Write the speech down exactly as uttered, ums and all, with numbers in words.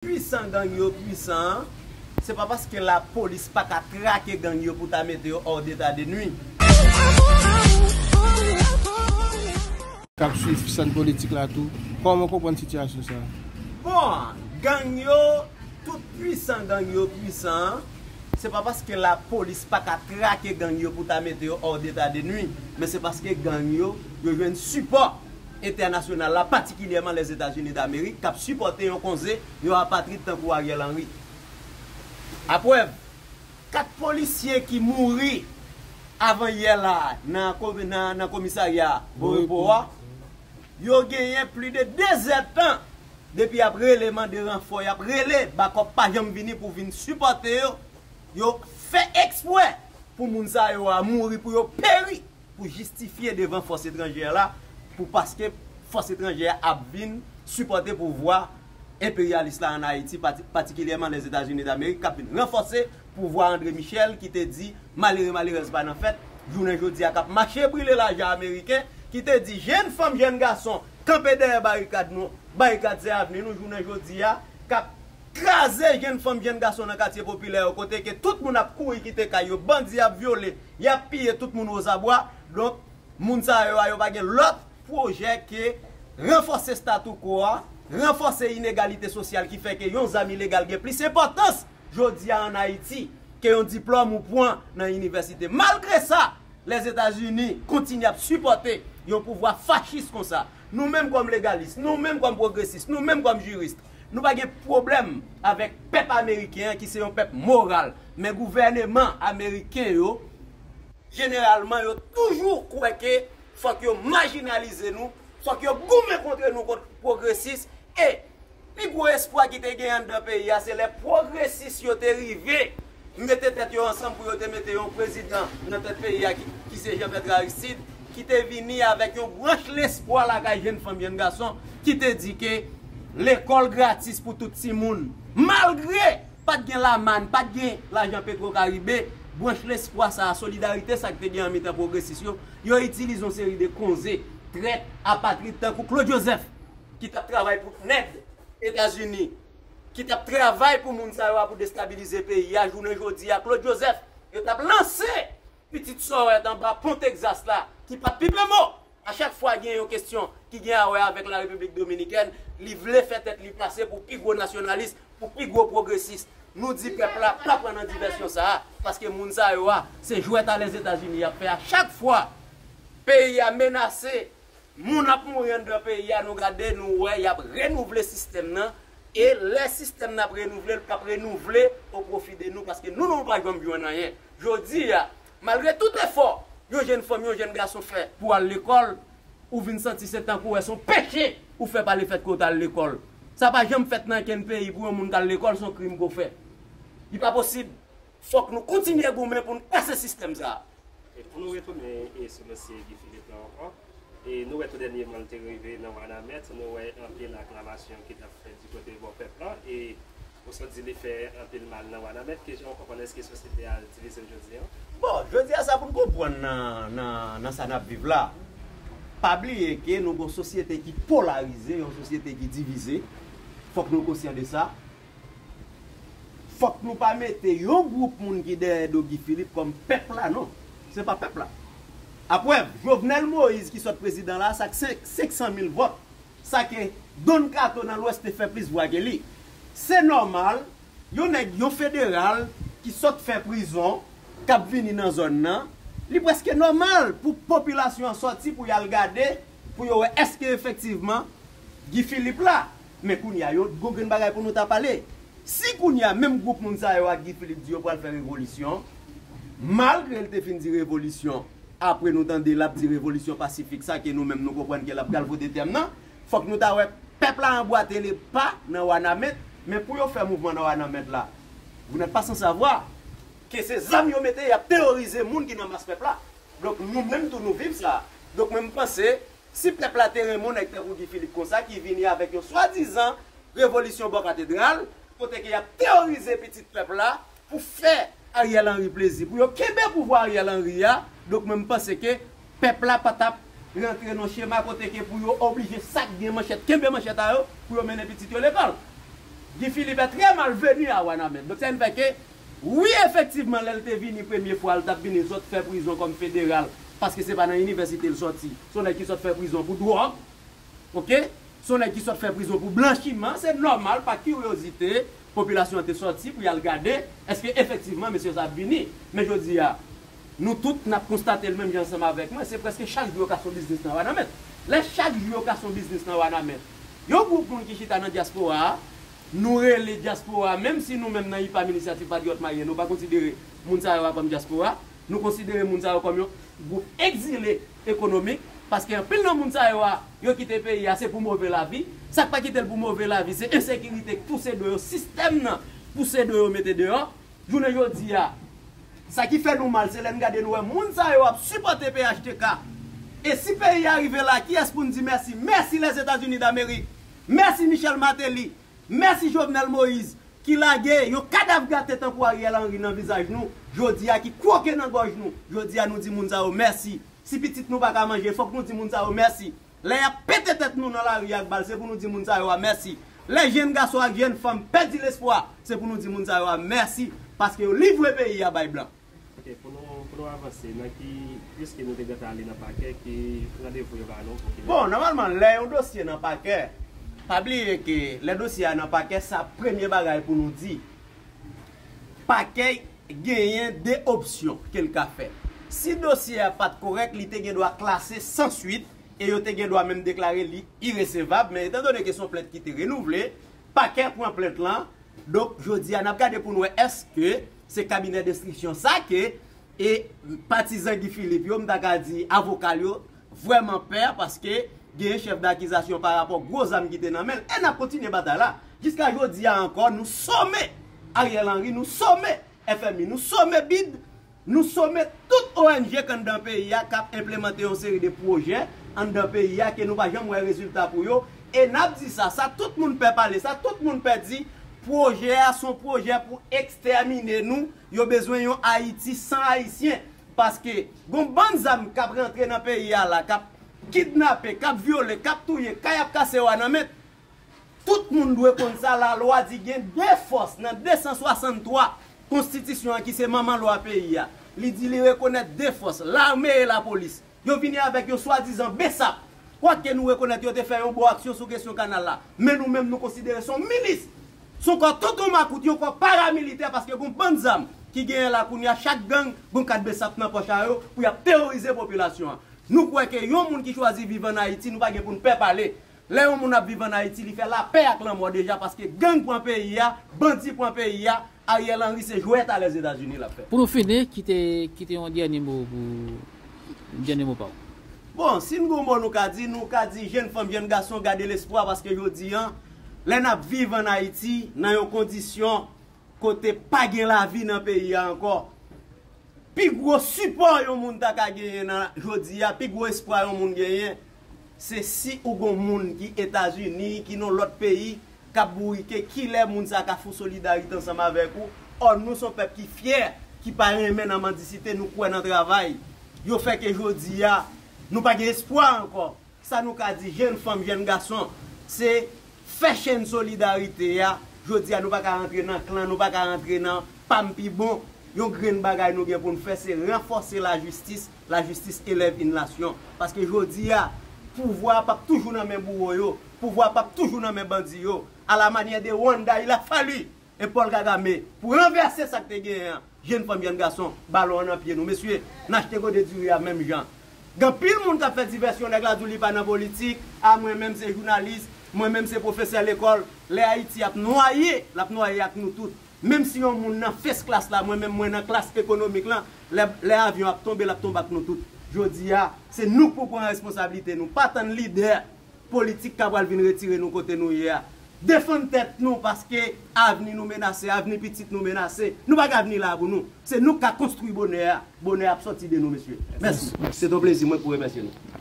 pwisan gang yo pwisan an, se pa paske lapolis pa ka trake gang yo pou ta mete yo hors d'état de nuire. K ap swiv sèn politik la tou, kòman w konprann sitiyasyon sa a? Bon, gang yo, tout pwisan gang yo pwisan an, se pa paske lapolis pa ka trake gang yo pou ta mete yo hors d'état de nuire, men se paske gang yo, yo jwenn sipò entènasyonal la, patikilyèman Lèzetazini Damerik, k ap sipòte yon konze, yon apatrid tankou Ariel Henry. Aprèv, kat polisye ki mouri avan yè la nan, nan, nan komisarya Borepo a, yo genyen plis de de zèdtan depi y ap rele mande ranfò, y ap rele bakòp pa janm vini pou vin sipòte yo. Yo fè eksprè pou moun sa yo a mouri, pou yo peri, pou jistifye devan fòs etranjè la, pou paske fòs etranjè ap vin sipòte pouvwa enperyalis la ann Ayiti, pati- patikilyèman Lèzetazini Damerik, k ap vin ranfòse pouvwa André Michel, ki te di malere malerèz pa nan fèt, jounen jodi a k ap mache brile lajan ameriken, ki te di jèn fanm, jèn gason, kanpe dèyè barikad nou, barikad se avni nou, jounen jodi a, k ap kraze jèn fanm, jèn gason nan katye popilè yo, kote ke tout moun ap kouri kite kay yo, bandi ap vyole, y ap piye tout moun wozabwa. Donk, moun sa yo a, yo pa gen lòt pwojè ke ranfòse statu quo a, ranfòse inegalite sosyal ki fè ke yon zam ilegal gen plis enpòtans jodi a ann Ayiti ke yon diplòm ou pran nan inivèsite. Malgre sa, Lèzetazini kontinye ap sipòte yon pouvwa fachis konsa. Nou menm kòm legalis, nou menm kòm pwogresis, nou menm kòm jiris, nou pa gen pwoblèm avèk pèp ameriken an ki se yon pèp moral. Men gouvèneman ameriken yo, jeneralman, yo toujou kwè ke fòk yo majinalize nou, fòk yo goumen kont nou, kont pwogresis, e pi gwo espwa ki te gen anndan peyi a, se lè pwogresis yo te rive mete tèt yo ansanm pou yo te mete yon prezidan nan tèt peyi a ki, ki se Jean Bertrand Aristide, ki te vini avèk yon branch lespwa lakay jèn fanm, jèn gason, ki te di ke lekòl gratis pou tout timoun. Malgre pa t gen lamann, pa t gen lajan Petro Caribe, branch lespwa sa a, solidarite sa ki te gen an mitan pwogresis yo, yo itilize yon seri de konze, trèt, apatrid tankou Claude Joseph, ki t ap travay pou nèg Etazini, ki t ap travay pou moun sa yo a pou destabilize peyi a. Jounen jodi a, Claude Joseph, yo t ap lanse pitit sòwèt anba pon Tegzas la, ki pa t pipe mo. A chak fwa gen yon kesyon ki gen a wè avèk la Repiblik Dominikèn, li vle fè tèt li pase pou pi gwo nasyonalis, pou pi gwo pwogresis. Nou di pèp la pa pran nan divèsyon sa a, paske moun sa yo a, se jwèt a Lèzetazini y ap fè a chak fwa peyi a menase. Moun ap mouri anndan peyi a, nou gade, nou wè, y ap renouvle sistèm nan. E lè sistèm nan ap renouvle, l p ap renouvle o pwofi de nou, paske nou, nou pa janm jwenn anyen. Jodi a, malgre tout efò yon jèn fanm, yon jèn gason fè pou al lekòl, ou vin santi se tankou wè se yon peche ou fè pa lefèt ke w t al lekòl. Sa pa janm fèt nan kenn peyi pou yon moun k al lekòl, se yon krim ke w fè. Li pa posib. Fòk nou kontinye goumen pou n kase sistèm sa a. E pou nou retounen e sou mesye Guy Philippe la ankò, e nou wè tou dènyèman l te rive nan Wanament, nou wè anpil aklamasyon ki t ap fèt di kote bò pèp la, e ou sot di li fè anpil mal nan Wanament, kijan w konprann, èske sosyete a divize l jodi a? Bon, jodi a sa pou n konprann nan, nan, nan sa n ap viv la. Pa bliye ke nou gen yon sosyete ki polarize, yon sosyete ki divize. Fòk nou konsyan de sa. Fòk nou pa mete yon gwoup moun ki dèyè do Guy Philippe kòm pèp la, non. Se pa pèp la. Aprèv, Jovenel Moïse ki sot prezidan la, sa k senk, senk san mil vòt, sa ke Don Kato nan Lwès te fè plis vwa ke li. Se nòmal, yon nèg, yon federal ki sot fè prizon, k ap vini nan zòn nan, li prèske nòmal pou popilasyon an sòti pou y al gade, pou yo wè èske efektivman Guy Philippe la. Men kounye a, yon gwo grenn bagay pou nou ta pale. Si kounye a, menm gwoup moun sa yo ak Guy Philippe di yo pral fè revolisyon, malgre l te fin di revolisyon, apre nou tande l ap di revolisyon pasifik sa ke nou menm nou konprann ke l ap pral vote tèm nan, fòk nou ta wè pèp la anbwate le pa nan Wanament, men pou yo fè mouvman nan Wanament la, vous n'êtes pas sans savoir ke se zam yo mete, y ap teworize moun ki nan mas pèp la. Donk nou menm tou nou viv sa. Donk mwen m panse, si pèp la te renmen yon nèg tankou Guy Philippe konsa ki vini avèk yon swadizan revolisyon bò katedral, kote ke y ap teworize pitit pèp la pou fè Ariel Henry plezi, pou yo kenbe pouvwa Ariel Henry a, donk mwen m panse ke pèp la pa t ap rantre nan chema kote ke pou yo oblije sa k gen manchèt, kenbe manchèt a yo pou yo mennen pitit yo lekòl. Guy Philippe est très malvenu à Wanament. Donk, sa vin fè ke, wi, efektivman, lè l te vini premye fwa, l t ap vini sot fè prizon kòm federal, paske se pa nan inivèsite l sòti. Se yon nèg ki sot fè prizon pou dwòg, oke? Se yon nèg ki sot fè prizon pou blanchiman. Se nòmal, pa kiryozite, popilasyon an te sòti pou y al gade, èske efektivman mesye sa ap vini. Men jodi a, nou tout n ap konstate l menm jan ansanm avèk mwen, se prèske chak jou yo ka son biznis nan Wanament. Lè chak jou yo ka son biznis nan Wanament, yon gwoup moun ki chita nan dyaspora a, nou rele dyaspora, menm si nou menm nan IPAM, Inisyativ Patriyòt Mayè, nou pa konsidere moun sa yo a kòm dyaspora, nou konsidere moun sa yo kòm yon gwoup egzile ekonomik, paske anpil nan moun sa yo a, yo kite peyi a, se pou move lavi. Sa k pa kite l pou move lavi, se ensekirite k pouse do yo, sistèm nan pouse do yo mete deyò. Jounen jodi a, sa ki fè nou mal, se lè n gade nou wè moun sa yo ap sipòte P H T K. E si peyi a rive la, kiyès pou n di mèsi? Mèsi Lèzetazini Damerik. Mèsi Michel Martelly. Mèsi Jovenel Moïse, ki lage yon kadav gate tankou Ariel Henry nan vizaj nou, jodi a ki kwoke nan gòj nou. Jodi a nou di moun sa yo mèsi. Si pitit nou pa ka manje, fòk nou di moun sa yo mèsi. Lè y ap pete tèt nou nan lari ak bal, se pou nou di moun sa yo a mèsi. Lè jèn gason ak jèn fanm pèdi lespwa, se pou nou di moun sa yo a mèsi, paske yo livre peyi a bay blan. Ok, pou nou, pou nou avanse, nan ki, piske nou te gentan ale nan pakè, ki randevou yo ba nou pou ki lè? Bon, nòmalman, lè yon dosye nan pakè, pa bliye ke lè dosye a nan pakè, sa premye bagay pou nou di. Pakè genyen de opsyon ke l ka fè. Si dosye a pa t kòrèk, li te gen dwa klase san swit e yo te gen dwa menm deklare li iresevab, men etandone ke se yon plent ki te renouvle, pakè pran plent lan. Donk, jodi a, n ap gade pou n wè èske se kabinè denstriksyon sa ke, e patizan Guy Philippe yo, m ta ka di avoka l yo, vrèman pè, paske genyen chèf dakizasyon pa rapò gwo zam ki te nan men l. E n ap kontinye batay la. Jiska jodi a ankò, nou some Ariel Henry, nou some F M I, nou some bid, nou some tout O N G k anndan peyi a k ap enplemante yon seri de pwojè anndan peyi a ke nou pa janm wè rezilta pou yo. E n ap di sa, sa tout moun pè pale, sa tout moun pè di, pwojè a se yon pwojè pou ekstèmine nou. Yo bezwen yon Ayiti san Ayisyen. Paske gon bann zam k ap rantre nan peyi a la, k ap kidnape, k ap vyole, k ap touye, kay ap kase Wanament. Tout moun dwe konn sa, lalwa di gen de fòs nan de san swasanntwa konstitisyon an ki se manman lwa peyi a. Li di li rekonèt de fòs, lame e lapolis. Yo vini avèk yon swadizan besap. Kwake nou rekonèt yo te fè yon bon aksyon sou kesyon kanal la. Men nou menm nou konsidere se yon milis. Se yon kò tonton makout, yon kò paramilitè paske gon bann zam ki genyen la kounye a, chak gang gon kat besap nan pòch a yo pou y ap teworize popilasyon an. Nou kwè ke yon moun ki chwazi viv ann Ayiti, nou pa gen pou n pè pale. Lè yon moun ap viv ann Ayiti, li fè lapè ak lanmò deja, paske gang pran peyi a, bandi pran peyi a, Ariel Henry se jwèt a Lèzetazini l ap fè. Pou nou fini, kite, kite yon dènye mo pou, dènye mo pa w. Bon, si n gon mo nou ka di, nou ka di jèn fanm, jèn gason, gade lespwa, paske jodi a, lè n ap viv ann Ayiti, nan yon kondisyon kote pa gen lavi nan peyi a ankò, pi gwo sipò yon moun ta ka genyen nan jodi a, pi gwo espwa yon moun genyen, se si ou gon moun ki Etazini, ki nan lòt peyi, k ap bourike, kilè moun sa ka fè yon solidarite ansanm avèk ou. Ò, nou se yon pèp ki fyè, ki pa renmen nan mandisite, nou kwè nan travay. Yo fè ke jodi a, nou pa gen espwa ankò. Sa nou ka di jèn fanm, jèn gason, se fè chèn solidarite a. Jodi a, nou pa ka rantre nan klan, nou pa ka rantre nan pa m pi bon. Yon grenn bagay nou gen pou n fè, se ranfòse lajistis. Lajistis elève yon nasyon. Paske jodi a, pouvwa a p ap toujou nan men bouwo yo, pouvwa a p ap toujou nan men bandi yo. A la manyè de Rwanda, il a fallu e Paul Kagame pou ranvèse sa k te genyen an. Jèn fanm, jèn gason, balon an nan pye nou. Mesye, n achte gode diri a menm jan. Gen anpil moun k ap fè divèsyon, nèg la di w li pa nan politik, a mwen menm se jounalis, mwen menm se pwofesè lekòl. Lè Ayiti ap nwaye, l ap nwaye ak nou tout. Menm si yon moun nan first class la, mwen menm mwen nan klas ekonomik lan, lè, lè avyon ap tonbe, l ap tonbe ak nou tout. Jodi a, se nou k pou pran responsablite nou. Pa tann lidè politik ka pral vin retire nou kote nou ye a. Defann tèt nou, paske avni nou menase, avni pitit nou menase. Nou pa gen avni la pou nou. Se nou k ka konstwi bonè a. Bonè a ap sòti de nou, mesye. Mèsi. Se te yon plezi mwen pou remèsye nou.